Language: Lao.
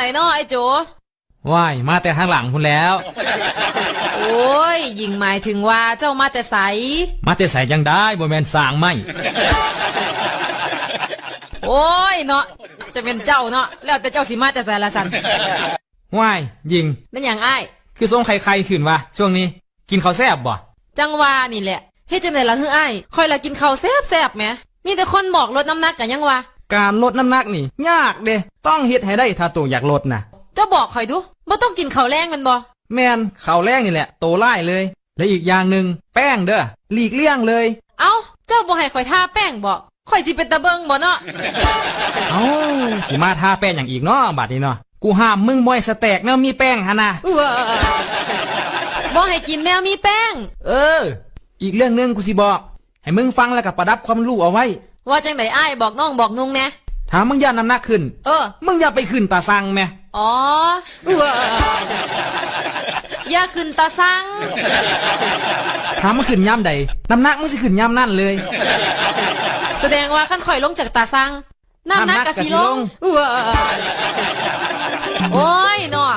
ໃສນໍອ້າຍໂຈ? ວ້າຍ ມາແຕ່ທາງຫຼັງພຸ້ນແລ້ວ. ໂອ້ຍ ຍິງໝາຍເຖິງວ່າເຈົ້າມາແຕ່ໃສ? ມາແຕ່ໃສຈັ່ງໃດ ບໍ່ແມ່ນສ້າງໄມ້. ໂອ້ຍເນາະ ຈະແມ່ນເຈົ້າເນາະ ແລ້ວແຕ່ເຈົ້າຊິມາແຕ່ໃສລະຊັ້ນ. ວ້າຍ ຍິງ ແມ່ນຫຍັງອ້າຍ? ຄືຊົງໄຂ້ໆຂຶ້ນວະຊ່ວງນີ້ ກິນເຂົ້າແຊບບໍ່? ຈັ່ງວ່ານີ້ແຫຼະ ເຮັດຈັ່ງໃດລະເຮີອ້າຍ? ຂ້ອຍລະກິນເຂົ້າແຊບໆແໝ ມີແຕ່ຄົນບອກລົດນ້ຳໜັກກະຍັງວ່າ. ການລົດນ້ຳໜັກນີ້ຍາກເດ້ ຕ້ອງເຮັດໃຫ້ໄດ້ຖ້າໂຕຢາກລົດນະ. ເຈົ້າບອກຂ້ອຍດູ ບໍ່ຕ້ອງກິນເຂົ້າແລງແມ່ນບໍ່? ແມ່ນ ເຂົ້າແລງນີ້ແຫຼະໂຕຮ້າຍເລີຍ ແລະອີກຢ່າງໜຶ່ງ ແປ້ງເດີ ຫຼີກລ່ຽງເລີຍ. ເອົ້າ ເຈົ້າບໍ່ໃຫ້ຂ້ອຍທາແປ້ງບໍ? ຂ້ອຍຊິເປັນຕາເບິ່ງບໍເນາະ? ເອົ້າ ຊິມາທາແປ້ງຫຍັງອີກເນາະບາດນີ້ເນາະ? ກູຫ້າມມຶງບໍ່ໃຫ້ສະແຕັກແນວມີແປ້ງຫັ້ນນະ. ເອີ ບໍ່ໃຫ້ກິນແນວມີແປ້ງ. ເອີ ອີກເລື່ອງໜຶ່ງກູຊິບອກ ໃຫ້ມຶງຟັງແລ້ວກະປະດັບຄວາມຮູ້ເອົາໄວ້. ວ່າຈັ່ງໃດອ້າຍ? ບອກນ້ອງບອກນຸ່ງແດ່. ຖ້າມຶງຢ້ານນ້ຳໜັກຂຶ້ນ ເອີ ມຶງຢ່າໄປຂຶ້ນຕາຊັ່ງແມ. ອໍ ເອີ ຢ່າຂຶ້ນຕາຊັ່ງ. ຖ້າມັນຂຶ້ນຍາມໃດ ນ້ຳໜັກມັນຊິຂຶ້ນຍາມນັ້ນເລີຍ. ສະແດງວ່າຄັນຂ້ອຍລົງຈາກຕາຊັ່ງ ນ້ຳໜັກກະຊິລົງ. ນ້ຳໜັກກະຊິລົງ. ເອີ ໂອ້ຍເນາະ